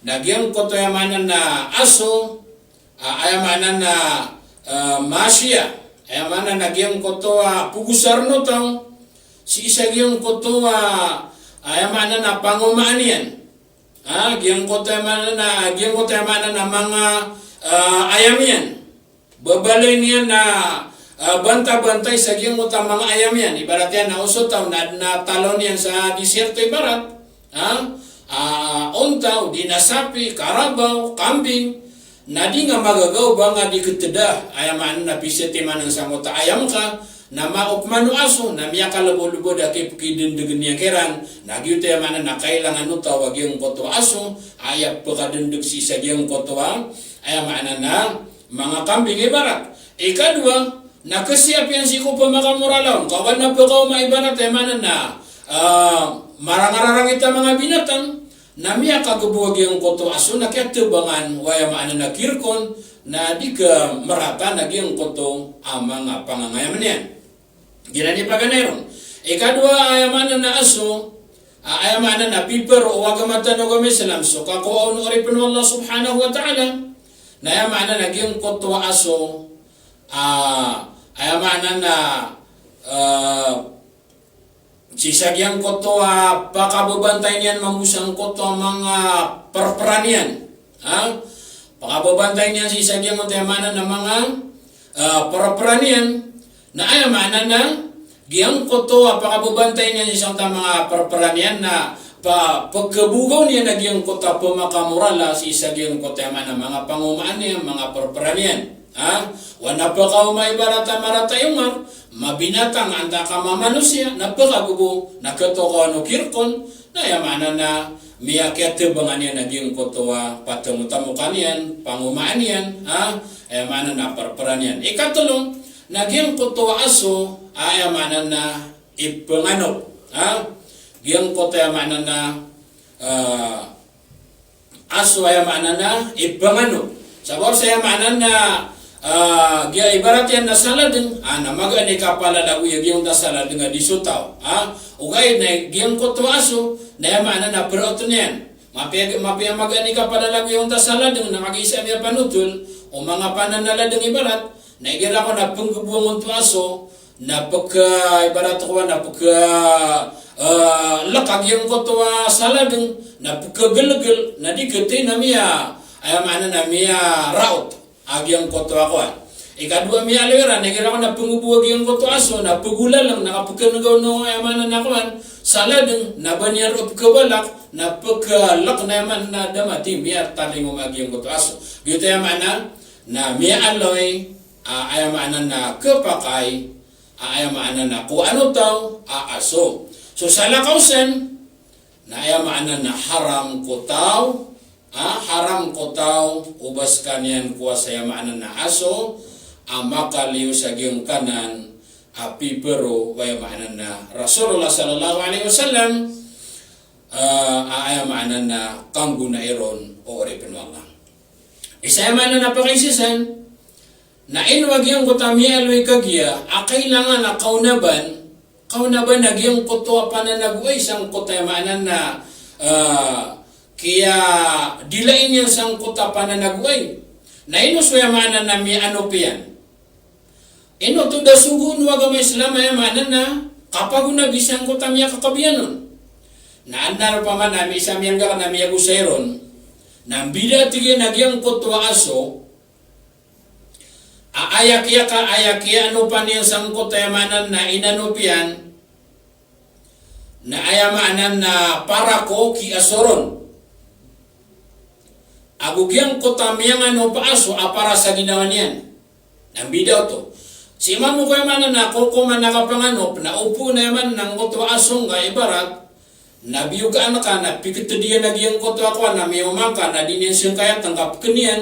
na giyangkoto, aya maana na, aso, a, aya maana na, eh, masiya, aya maana na giyangkoto a pogosar o taw sii sa giyangkoto a, aya maana na, pangomaan iyan. Ah, giyangkoto, aya maana na, giyangkoto, aya maana na, manga, eh, ayam iyan. Babaloy niyan na, eh, bantabantay sa giyangkoto a manga ayam iyan. Ibarat iyan na oso taw na, na talon iyan sa disyerto ibarat. Ha? Ah, onta, o di na sapi, karabaw, kambing, na di nga magagaw ba nga di ktda, aya maana na, pisatiman sangkoto a ayam ka, na maok man o aso, na miyakalbodlbod a kipkidndg iyan kiran, na giyoto, aya maana na, kailangan o taw a giyangkoto a aso, aya pkadndg sii sa giyangkoto a, aya maana na, manga kambing ibarat. Ikadowa, na kasiyapiyan sii ko pmakamorala on, ka o ba na pkaoma ibarat, aya maana na, ah, marangararangit a manga binatang, na miyakagbo a giyangkoto a aso na kiyatbangan o, aya maana na, kirkon, na di ka marata na giyangkoto a manga pangangayam niyan. Giyanan i paganay ron. Ikadowa, aya maana na, aso, a, aya maana na, piparo o agama tano a agama Islam so kakowa on, oripn o Allah subhanahu wa ta'ala. Na aya maana na giyangkoto a aso, a, aya maana na, eh, sii sa giyangkoto a pakababantay niyan mambo sangkoto a manga prpra niyan. Ha? Pakababantay niyan sii sa giyangkoto, aya maana na, manga, eh, prpra niyan. Na aya maana na giyangkoto a pakababantay niyan sii sa manga prpra niyan na pa-, pkhabogaw niyan a giyangkoto a pmakamorala sii sa giyangkoto, aya maana, manga pangomaan iyan, manga prpra niyan. Ha? Wa na pkaoma ibarat a marata i Umar, mabinatang antaa ka mamanosiya, na pkhagobo, na khatokawan o kirkon, na aya maana na miyakiyatbangan iyan a giyangkoto a patamotamokan iyan, pangomaan iyan, ha? Aya maana na prpra niyan. Ikatlo, na giyangkoto a aso, aya maana na ipnganop. Ha? Giyangkoto, aya maana na, eh, aso, aya maana na ipnganop. Sabap sa, aya maana na, ah, giya ibarat iyan na saladng, ah, na magaan i kapalalagoy a giyangkoto a saladng a di so taw. Ah, ogaid na giyangkoto a aso, na aya maana na praot niyan. Mapiya, mapiya magaan i kapalalagoy a giyangkoto a saladng, na kagiya isa a miyapanotol o manga pananaladng ibarat, Na igira ko na pnggabowan oto a aso, na pka, ibarat ko na pka, eh, lk a giyangkoto a saladng, na pkaglgl, na di kti na miya, aya maana na miyaraot a giyangkoto a kowan. Ikadowa miyaaloy iran, na igira ko na pnggabowan giyangkoto a aso, na pgolalng, na kapkngaw o aya maana na kowan, saladng, na ba niyan roo pkabalak, na pklk na aya maana na da mati, miyartalingoma a giyangkoto a aso. Giyoto aya maana na miyaaloy a, aya maana na khapakay a, aya maana na kowaan o taw a aso. So salakaw san na aya maana na haram ko taw, a, haram ko taw o ba skaniyan kowaa sa aya maana na aso a makaliyo sa giyangkanan a piparo o aya maana na Rasulullah sallallahu alaihi wasallam, a, a, aya maana na kanggonai ron o oripn o Allah. Isa aya maana na pakaisa san, na ino a giyangkoto a miyaaloy kagiya a kailangan a kaonaban, kaonaban a giyangkoto a pananagoay sangkoto aya maana na, ah, kiyadilai niyan sangkoto a pananagoay. Na ino so aya maana na miyaanop iyan. Ino oto da sogoon o agama Islam aya maana na kapagonabi sangkoto a miyakakabiyan on. Na adn a roo pman a mi-, isa miyanggak na miyagosay ron, na mbida tig iyan a giyangkoto a aso, a aya kiyaka-, aya kiyaanopan iyan sangkoto aya maana na inanop iyan, na aya maana na para ko kiyasoron. Ago giyangkoto a miyanganop a aso a para sa ginawa niyan. Na mbida oto. Sii mambo ko aya maana na kokoman a kapanganop, na opama aya maana na giyangkoto a aso nga ibarat na biyogaan ka na pikitd iyan a giyangkoto a kowan na miyaoma ngka na di niyan sangkaya tangkap kn iyan.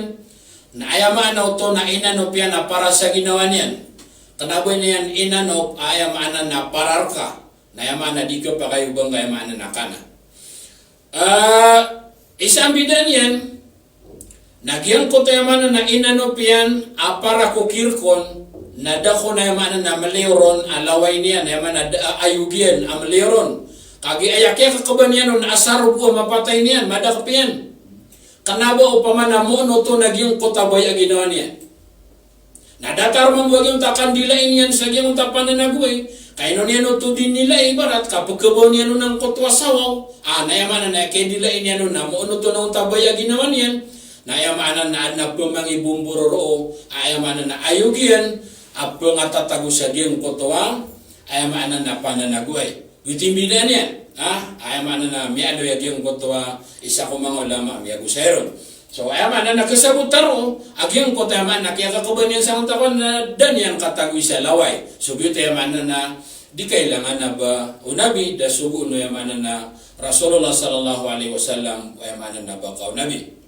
Na aya maana oto na inanop iyan a para sa ginawa niyan. Kna ba niyan inanop a aya maana na para rka. Na aya maana di khapakay o ba ngka aya maana na kana. Ah, isa a mbida niyan, na giyangkoto aya maana na inanop iyan a para ko kirkon, na da kon aya maana na mliyo ron a laway niyan, aya maana da a ayog iyan a mliyo ron. Kagiya aya kiyakakban iyan on a sarog o mapatay niyan, madakp iyan. Kna ba opama na moon oto na giyangkoto a baya a ginawa niyan. Na datar mambo a giyangkoto a kandilai niyan sa giyangkoto a pananagoay. Ka ino niyan oto di nilai ibarat ka pkhabaw niyan on angkoto a sawaw. Ah, na aya maana na kidilai niyan on na moon oto na onta baya a ginawa niyan. Na aya maana na adn a pmangibombororo. Ah, aya maana na ayog iyan a pngatatago sa giyangkoto a, aya maana na pananagoay. Giyoto i mbida niyan. Ah, aya maana na miyaaloy a giyangkoto a isa ko manga ulama a miyagosay ron. So, aya maana na kasabot tano a giyangkoto aya maana na kiyakakban iyan sangkoto a kowan na da niyan katagoy sa laway. So, giyoto aya maana na di kailangan a ba onabi, da sogoon o aya maana na Rasulullah sallallahu alaihi wasallam, aya maana na ba kaonabi.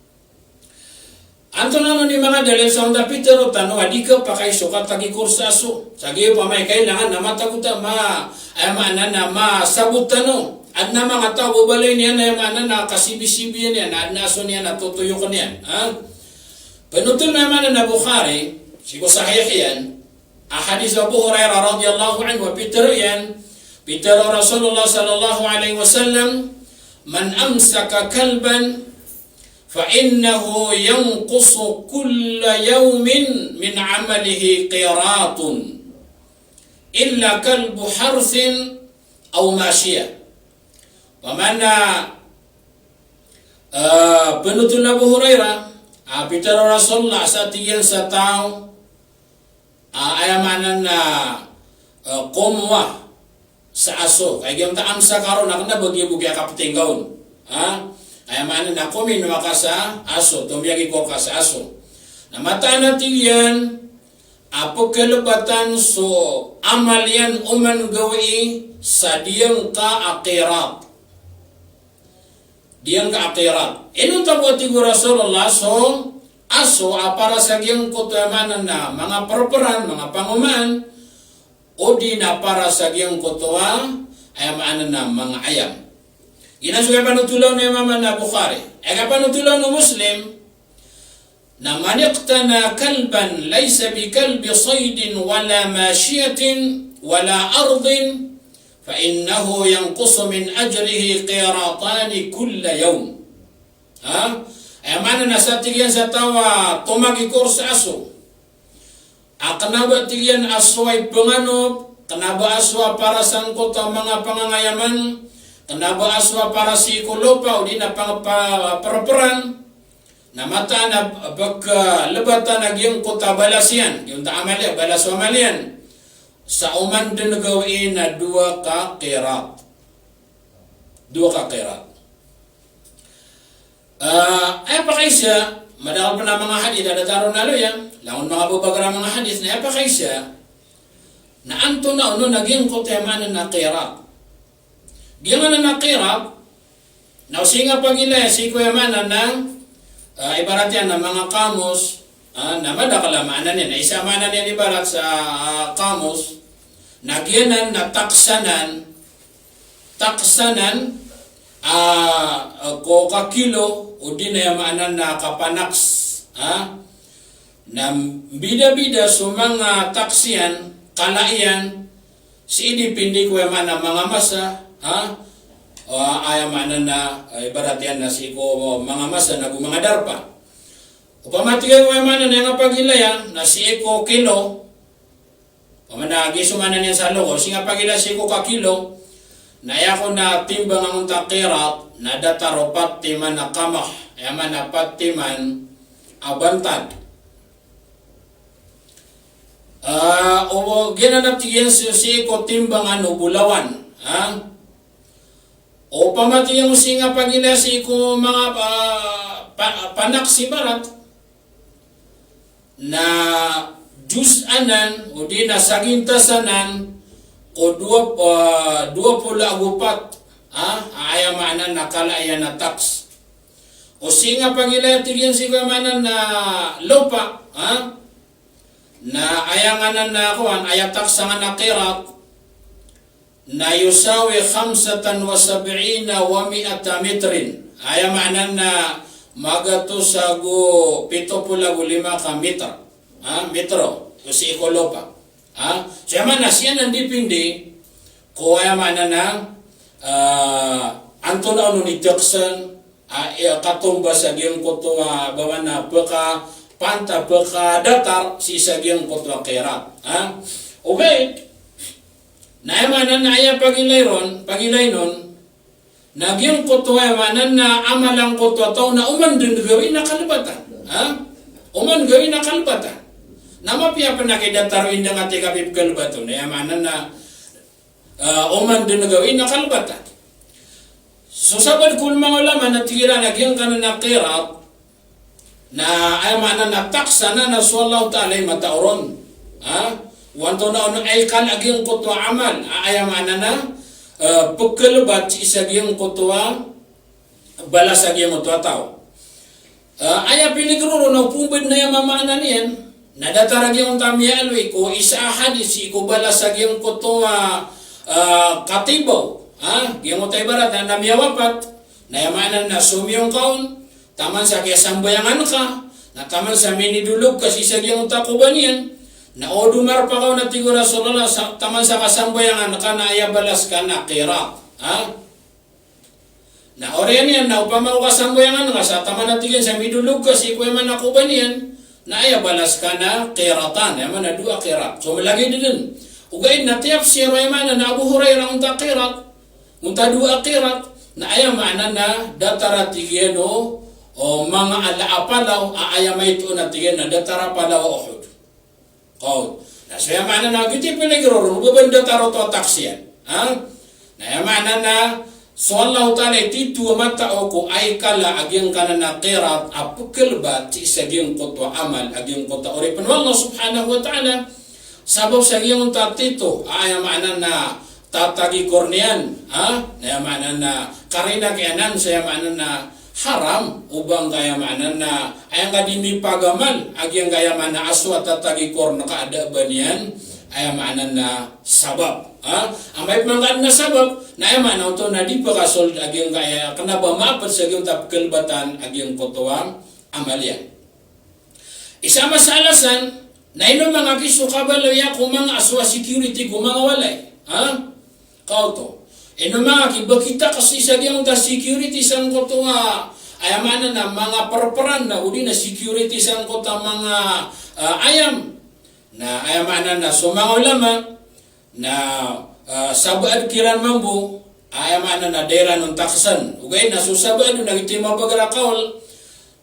Antonaa i manga dalil sangkoto a pitharo tano a di khapakay so katagikor sa aso? Sa giya opama i kailangan na matago ta ma, aya maana na masabot tano. Adn a manga taw a babaloy niyan, aya maana na kasibisibiyan iyan, adn a aso niyan a totoyokn iyan. Ha? Panothol o aya maana na Bukhari, sii ko sahih iyan, a hadith Abu Hurairah radhiyallahu anhu a pitharo iyan, pitharo o Rasulullah sallallahu alaihi wasallam, "Man amsaka kalban fa innahu yanqusu kulla yawmin min amalihi qiratun, illa kalbu harthin aw mashiyah." Opama na, eh, panothol o Abu Hurairah, a pitharo o Rasulullah sa tig iyan sa taw, ah, aya maana na, eh, komowa sa aso. Kay giyangkoto a amsaka ron na kna ba giya bo kiyakaptingga on. Ha? Aya maana na kominowa ka sa aso, tomiyagikor ka sa aso. Na mataan a tig iyan a pkhalbatan so amal iyan oman gawii sa diyangka a qirat. Diyangka a qirat. Inonta bo, a tig o Rasulullah, so aso a para sa giyangkoto aya maana na manga prperan, manga pangomaan, odi na para sa giyangkoto a aya maana na manga ayam. Giyanan so kapanothol o aya maana na Bukhari. Aya kapanothol o Muslim, na, "Man iqtana kalban laysa bi kalbi saydin wala mashiyatin wala ardin, fa innahu yanqusu min ajrihi qiratani kulla yawm." Ha? Aya maana na sa tig iyan sa taw a tomagikor sa aso a kna ba tig iyan a so a ipanganop, kna ba a so a para sangkoto a manga pangangayaman, kna ba a so a para sii ko lopa odi na pang-, pa-, perperan, na mataan a pkhalbatan a giyangkoto a balas iyan, giyangkoto a amal iyan, balas o amal iyan. Sa oman dn gawii na dowa ka qirat. Dowa ka qirat. Ah, aya pakaisa, madakl pn a manga hadith a datar on a loya, langon manga babager a manga hadith, na aya pakaisa, na antonaa onon a giyangkoto a aya maana na qirat. Giyangkanan a qirat, na o sii nga pagilaya sii ko aya maana na, ah, ibarat iyan na manga kamus, ah, na madakl a maana niyan. Na isa a maana niyan ibarat sa, ah, kamus, na giyanan na taksanan, taksanan, ah, ko kakilo, odi na aya maana na kapanaks, ah, na mbidabida so manga taks iyan, kala iyan, sii dipindi ko aya maana manga masa, ha? Ah, aya maana na, eh, ibarat iyan na sii ko manga masa na go manga darpa. Opama tig iyan ko aya maana na aya nga pagilaya na sii ko kilo. Opama na giya so maana niyan sa logo, sii nga pagilaya sii ko kakilo, na aya kon a timbang angkoto a qirat, na datar o pat timan a qamah, aya maana pat timan a bantad. Ah, o giyanan a tig iyan sii, sii ko timbangan o bolawan, ha? Opama tig iyan sii nga pagilaya sii ko manga, ah, pa-, panaks ibarat, na juz anan, odi na sagintas anan, ko dowa, ah, dowa polo ago pat, ha? Aya maana na kala iyan a taks. O sii nga pagilaya tig iyan sii ko aya maana na lopa, ha? Na aya nganan na kowan, aya taks angkanan a qirat, na yusawi khamsatan wa sab'ina wa mi'ata mitrin. Aya maana na magatos ago pito polo ago lima ka mitra. Ha? Mitro. O sii ko lopa. Ha? So aya maana sii anan dipindi ko aya maana na, ah, antonaa onon i taksan, a, i, katombas a giyangkoto a, ba maana pkapanta, pkadatar sii sa giyangkoto a qirat. Ha? Ogaid na aya maana na aya pagilay ron, pagilay non, na giyangkoto a aya maana na amal angkoto a taw na oman dn gawii na kalbatan. Ha? Oman gawii na kalbatan. Na mapiya pn a kidataroon dn a tig a pipkalbat on, aya maana na ah, oman dn gawii na kalbatan. So sabaad ko manga ulama na tig iran a giyangkanan a qirat, na aya maana na taks anan na so Allahu Ta'ala i matao ron. Ha? O antonaa onon i kala a giyangkoto a amal, a aya maana na, eh, pkhalbat sii sa giyangkoto a balas a giyangkoto a taw. Ah, aya pinigroro na opama na aya mamaana niyan na datar a giyangkoto a miyaaloy ko isa a hadith sii ko balas a giyangkoto a, ah, katibaw. Ha? Giyangkoto a ibarat na, na miyawapat, na aya maana na somiyong ka on, taman sa kiyasambayangan ka, na taman sa minidolog ka sii sa giyangkoto a koba niyan, na o domarpa ka on a tig o Rasulullah sa, taman sa kasambayangan ka na aya balas ka na qirat. Ha? Na oriyan iyan na opama o kasambayangan ka sa taman a tig iyan sa midolog ka sii ko aya maana koba niyan, na aya balas ka na qiratan, aya maana dowa qirat. So malagid dn. Ogaid na tiyafsir o aya maana na Abu Hurairah onta qirat, onta dowa qirat, na aya maana na datar a tig iyan o, o manga ala a palaw, a aya maito na tig iyan na datar a palaw a Uhud. Kaw. Na so aya maana na giyoto i pinigroro, o ba ba datar oto a taks iyan. Ha? Na aya maana na so Allahu Ta'ala i tito a matao ko aya kala a giyangkanan a qirat a pkhalbat sii sa giyangkoto a amal a giyangkoto a oripn o Allah Subhanahu wa Ta'ala. Sabap sa giyangkoto a tito, aya maana na tatagikor niyan, ha? Na aya maana na karina kiyanan sa aya maana na haram, o ba ngka aya maana na, aya ngka di mipagamal a giyangkaya maana a so a tatagikor na ka a da a ba niyan, aya maana na sabap, ha? Amay pman ka adn a sabap, na aya maana oto na di pkasold a giyangkaya, kna ba maapd sa giyangkoto a pkhalbatan a giyangkoto a amal iyan. Isa a masalah san, na ino manga kiso kabaloy a ko manga a so a security ko manga walay. Ha? Kaw oto. Ino manga kibakita ka sii sa giyangkoto a security sangkoto a, aya maana na manga perperan na odi na security sangkoto a manga, ah, ayam. Na aya maana na so manga ulama na, ah, sabaad kiran mambo, aya maana na da iran on taksan. Ogaid na so sabaad on na giyoto i mabager a kawl.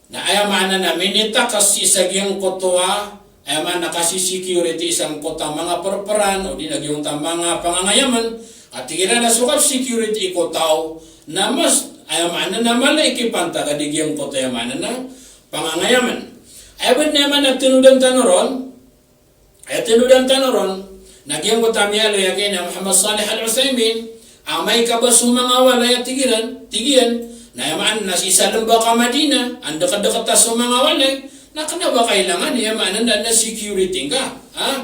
Na aya maana na minitakas sii sa giyangkoto a, aya maana na kasi-security sangkoto a manga perperan, odi na giyangkoto a manga pangangayaman. A tig iran na so kap-security ko taw, na mas, aya maana na mala i kipantag a di giyangkoto, aya maana na pangangayaman. Aya bo na aya maana tenodan tano ron, Aya tenodan tano ron, na giyangkoto a miyaaloy a giya Muhammad Salih Al-Uthaymin, amay ka ba so manga walay a tig iran, tig iyan, na aya maana na sii sa lembak a Madina, an dekedeket a so manga walay, na kena ba kailangan, aya maana na, na security ngka, ha?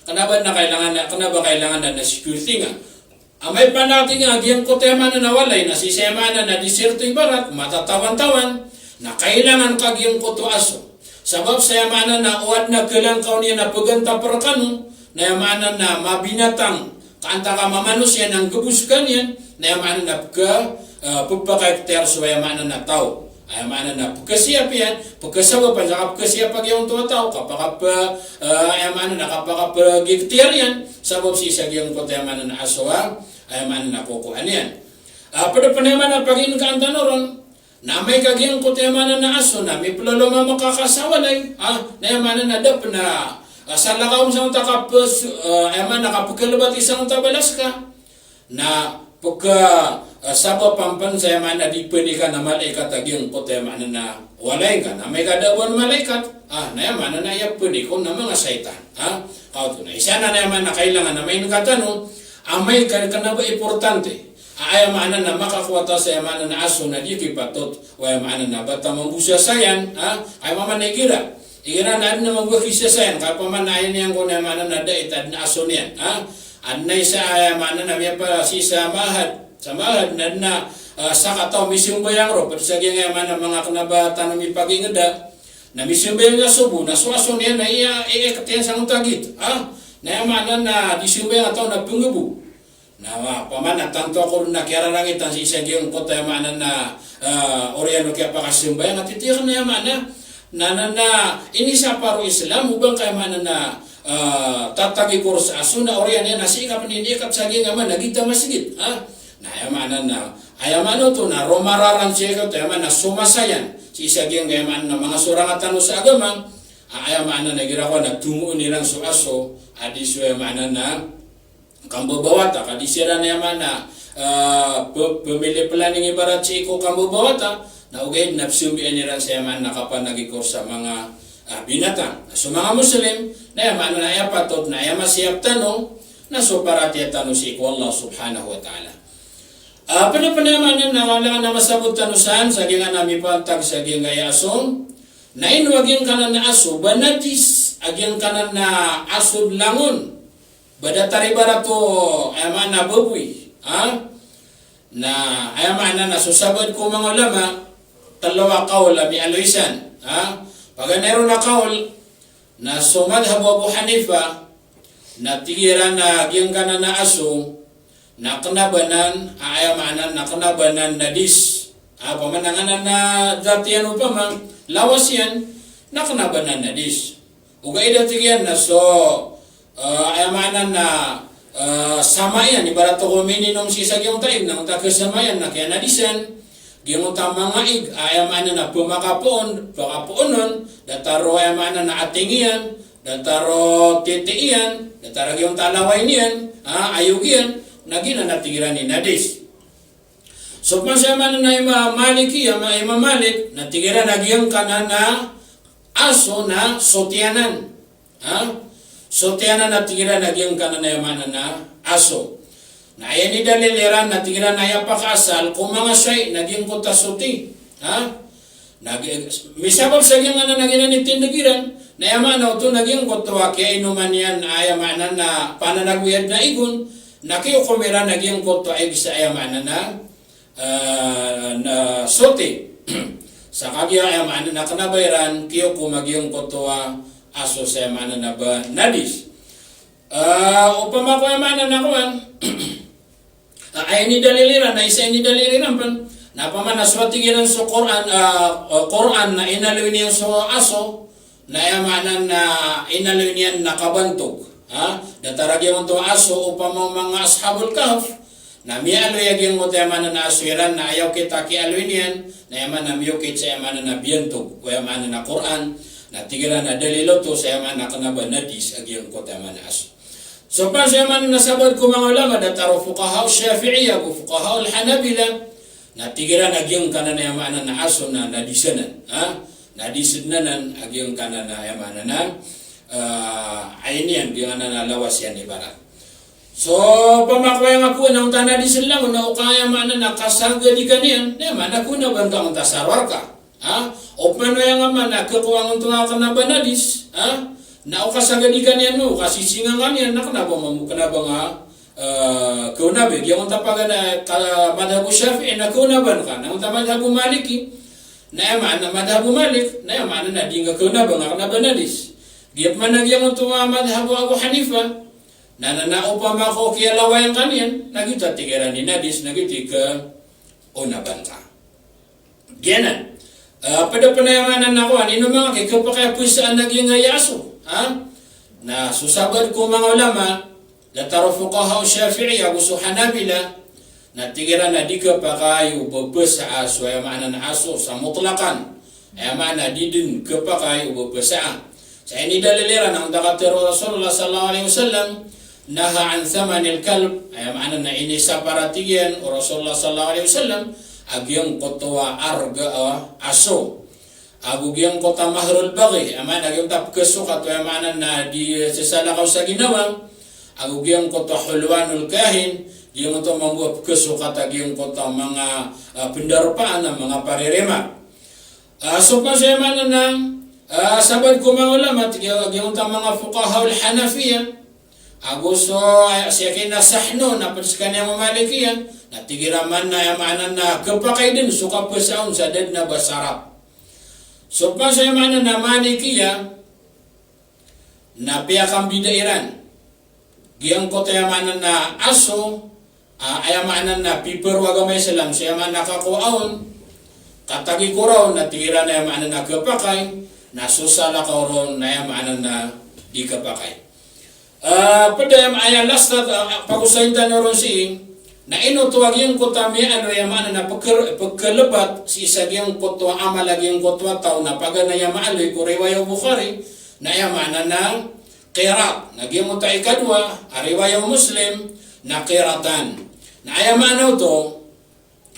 Kena ba na kailangan, kena ba kailangan na, na security ngka. Amay pn a tig iyan a giyangkoto aya maana na walay na sii sa aya maana na disyerto ibarat, matatawan-tawan, na kailangan ka giyangkoto a aso. Sabap sa aya maana na o aden a kelangkaw niyan a pegantap rekano, na aya maana na mabinatang, ka antaa ka mamanosiya na nggebos ka niyan, na aya maana na peka, eh, pepakaikhtiyar so aya maana na taw. Aya maana na pekasiyap iyan, pekasabapan sa kapekasiyap a giyangkoto a taw, kapakape, eh, aya maana na kapakapegikhtiyar iyan, sabap sii sa giyangkoto aya maana na aso a, aya maana na kokowan iyan. Ah, ped pn aya maana pagiingkaan tano ron, na amay ka giyangkoto aya maana na aso, na mipeloloma maka ka sa walay, ah, na aya maana na da pn a, ah, salakaw on sangkoto a kapes-, ah, aya maana kapekelebat i sangkoto a balas ka. Na peka, eh, sabapan pn sa aya maana di pd i ka na malaikat a giyangkoto aya maana na walay ngka. Na amay ka da bo a malaikat, ah, na aya maana na aya pd i ko na manga shaytan. Ah, kaoto na. Isa na aya maana kailangan a maingka tano, amay ka kena ba importante. Ah, aya maana na makakowa ta sa aya maana na aso na di kipatot, o aya maana na ba ta mambo sasayan, ah, aya maana igira. Igira na aden a mambo kisasayan, ka opama na aya niyan ko na aya maana na da it aden a aso niyan, ah. Aden a isa aya maana na miyapa sii sa mahad, sa mahad na aden a, ah, sakataw misambayang ro, ped sa giyangkaya maana manga kena ba tano mipagingeda. Na misambayang a sobo, na so aso niyan na iya, iikt iyan sangkoto a gate, ah. Na aya maana na di sambayang a taw na pengebo. Na, ah, opama na tanto ako ron na kiyararangitan sii sa giyangkoto aya maana na, ah, oriyan o kiyapakasambayang a titiyak na aya maana na, na, na, inisapar o Islam o ba ngka aya maana na, ah, tatagikor sa aso na oriyan iyan na sii ka pn iniikat sa giyangkaya maana gate a masgit. Ah, na aya maana na, aya maana oto na roma raran sii ka oto, aya maana somasayan sii sa giyangkaya maana na manga sorang a tano sa agama. Ah, aya maana na igira ko na tomoon iran so aso a di so aya maana na kambabawata, ka di siran aya maana, ah, pe-, pemili planning ibarat sii ko kambabawata, na ogaid na pesambian iran sa aya maana kapanagikor sa manga, ah, binatang. Na so manga Muslim, na aya maana na aya patot, na aya masiyap tano, na so paratiyaya tano sii ko Allah Subhanahu wa Ta'ala. Ah, pd pn aya maana na kailangan a masabot tano san, sa giyangkana mipantag sa giyangkaya aso, na ino a giyangkanan a aso ba najis, a giyangkanan a aso langon, ba datar ibarat o, aya maana baboy, ha? Na, aya maana na so sabaad ko manga ulama, telo a kawl a miyaaloy san, ha? Paganay ron a kawl, na so madhab o Abu Hanifa, na tig iran a giyangkanan a aso, na kena ba nan, a, aya maana na kena ba nan najis. A, opama na nganan na dhat iyan opama, lawas iyan, na kena ba nan najis. Ogaid a tig iyan na so, eh, aya maana na, eh, sama iyan, ibarat o ko mininom sii sa giyangkoto a ig, na giyangkoto a kasama iyan na kiyanadisan, giyangkoto a manga ig, aya maana na pemakapoon, pakapoon on, datar o aya maana na ating iyan, datar o titi iyan, datar a giyangkoto a laway niyan, ah, ayog iyan, na giyanan na tig iran i najis. So, opama sa aya maana na Imam Malik, Imam, Imam Malik, na tig iran a giyangkanan a aso na soti anan. Ha? Soti anan a tig iran a giyangkanan a aya maana na aso. Na aya inidalil iran na tig iran a aya pakaasal ko manga shay na giyangkoto a soti. Ha? Na gi-, misabap sa giyangkanan a giyanan i tindeg iran, na aya maana oto na giyangkoto a kiyainoman iyan a aya maana na pananagoyad na ig on, na kiyokom iran a giyangkoto a ig sa aya maana na, eh, na soti. Sa kagiya aya maana na kena ba iran kiyokom a giyangkoto a aso sa aya maana na ba najis. Eh, opama ko aya maana na kowan, ah, aya inidalil iran, na isa inidalil iran pen, na opama na so a tig iran so Quran, ah, eh, Quran na inaloy niyan so aso, Na aya maana na inaloy niyan na kabantog. Ha? Datar a giyangkoto a aso, opama o manga Ashabul Kahf, na miyaaloy a giyangkoto aya maana na aso iran, na aya okit a kiyaaloy niyan, na aya maana miyokit sa aya maana na biyantog, o aya maana na Qur'an, na tig iran a dalil oto sa aya maana kena ba najis a giyangkoto aya maana aso. So, paso aya maana na sabaad ko manga ulama, datar o fuqaha o Shafi'iyya ago fuqaha o Hanabila, na tig iran a giyangkanan aya maana na aso na najisan anan, ha? Najisan anan a giyangkanan aya maana na, ah, ayn iyan, giyangkanan a lawas iyan ibarat. So, opama ko aya nga ko na onta najisan langon, na o ka aya maana na kasagadi ka niyan, na aya maana ko na ba onta sarwar ka. Ha? Opama aya nga maana keko angon to nga kena ba najis, ha? Na o kasagadi ka niyan, o kasisinga ka niyan, na kena ba mambo, kena ba nga, eh, kena ba, giyangkoto a paganay ka madhab o Shafi'i na kena ba nga, na onta madhab o Maliki, na aya maana madhab o Malik, na aya maana na di nga kena ba nga kena ba najis. Giya pman a giyangkoto a madhab o Abu Hanifa, na, na, na opama ko kiyalawayan ka niyan, na giyoto a tig iran i najis, na giyoto i kena ba nga. Giyanan. Ah, ped a ped a aya maana na kowan, ino manga kikepakay a pesaan a giyangkaya aso. Ha? Na so sabaad ko manga ulama, datar o fuqaha o Shafi'i ago so Hanabila, na tig iran a di kepakay o ba pesaa so aya maana na aso sa mutlaqan. Aya maana di den kepakay o ba pesaa. Sa inidalil iran angkoto a katharo o Rasulullah sallallahu alaihi wasallam, naha an thamanil kalb, aya maana na inisapar a tig iyan o Rasulullah sallallahu alaihi wasallam a giyangkoto a arga a aso. Ago giyangkoto a mahrul baghi, aya maana giyangkoto a pekesokat, aya maana na di sesalakaw sa ginawa. Ago giyangkoto a hulwanul kahin, giyangkoto a mambo a pekesokat a giyangkoto a manga, ah, pendarpaan a manga paririma. Ah, so paso aya maana na, ah, sabaad ko manga ulama, tig iyan a giyangkoto a manga fuqaha ul Hanafiya, ago so, ah, siya kina sahno, na ped sekaniyan o Malikiya, na tig iran a maana, aya maana na kepakay den so kapesaan sa da den a ba sarat. So paso aya maana na Malikiya, na piyakambida iran. Giyangkoto aya maana na aso, ah, aya maana na piparo o agama Islam, so aya maana kakowa on, katagi ko raon, na tig iran aya maana na kepakay, na so salakaw ron, na aya maana na di kepakay. Ah, ped a aya, aya last a, ah, pagosayn tano ron sii, na ino oto a giyangkoto a miyaaloy aya maana na peker-, pekelebat sii sa giyangkoto a amal a giyangkoto a taw, na paganay a maaloy ko riwaya o Bukhari, na aya maana na qirat. Na giyangkoto a ikadowa a riwaya o Muslim na qiratan. Na aya maana oto,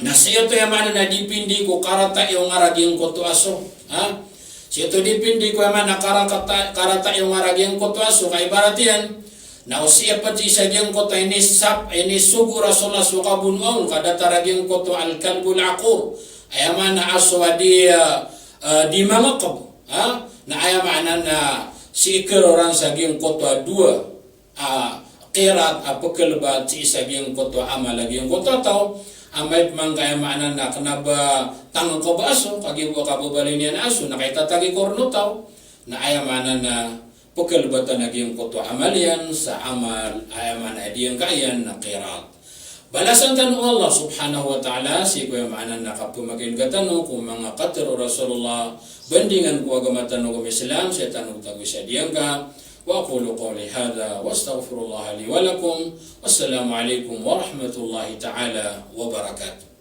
na sii oto aya maana na dipindi ko karata iyo ngara giyangkoto a aso. Ha? Sii oto dipindi ko aya maana karata, karata iyo ngara giyangkoto a aso, ka ibarat iyan na o sii ped sii sa giyangkoto a inisap-, inisogo o Rasulullah so kabonoa on, ka datar a giyangkoto a al-kalbul aqur. Aya maana aso a di, ah, ah, di mangekeb. Ha? Na aya maana na sii keroran sa giyangkoto a dowa a qirat a pekelebat sii sa giyangkoto a amal a giyangkoto a taw, amay pman ka aya maana na kena ba tangekeb a aso, kagiya bo a kababaloy niyan a aso, na kaitatagi ko ron o taw, na aya maana na pekelebatan a giyangkoto a amal iyan sa amal, aya maana a giyangkaya na qirat. Balasan tano o Allah subhanahu wa ta'ala sii ko aya maana na kapemakinega tano ko manga katharo o Rasulullah, bandingan ko agama tano a agama Islam, sii tano tago sa giyangka. Wa aqulu qawli hadha wa astaghfirullaha li wa lakum. Wassalamu alaikum warahmatullahi ta'ala wabarakatuh.